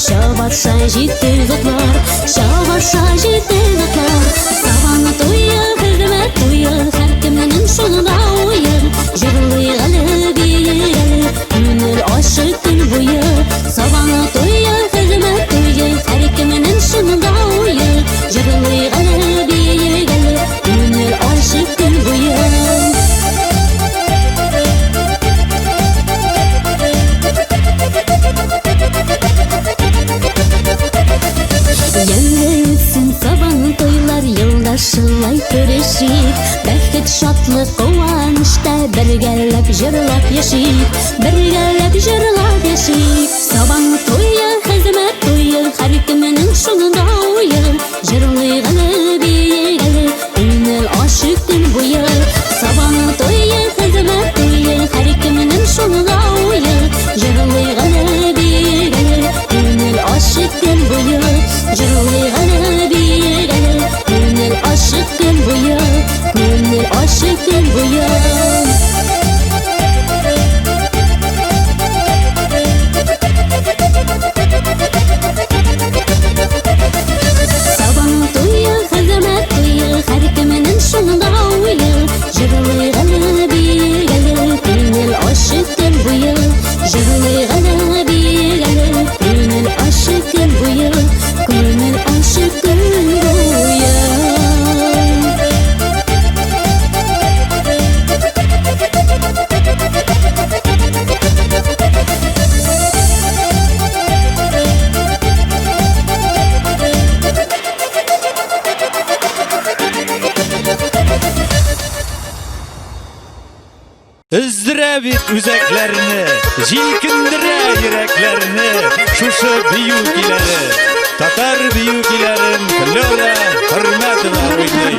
Чабаша җитез атлар, чабаша җитез атлар. Сабан туе, хезмәт туе, һәркемнең шунда уе. Җырлыйк әле, биик әле, күңел ашы көн буе. Сабан туе, хезмәт туе, һәркемнең шунда уе. Җырлыйк әле, биик әле, күңел ашы көн буе. Ямьле үтсен сабан туйлар, елда шулай күрешик. Бәхет, шатлык, куанычта бергәләп җырлап яшик. Бергәләп җырлап яшик. Сабан туе, хезмәт туе, һәркемнең шунда уе. Җырлыйк әле, биик әле, күңел ачык көн буе. Сабан туе, хезмәт туе, һәркемнең шунда уе. Җырлыйк әле, биик әле, күңел ачык көн буе. Җырлыйк әле, биик әле, күңел ачык көн буе. Күңел ачык көн буе. Сабан туе, хезмәт туе, һәркемнең шунда уе. Җырлыйк әле, биик әле, күңел ачык көн буе. Җырлыйк әле, биик әле, күңел ачык көн буе. Күңел ачык көн буе. Өздерә бит үзәкләрне, җилкендерә йөрәкләрне шушы бию көйләре. Татар бию көйләрен Флера Хөрмәтова уйный.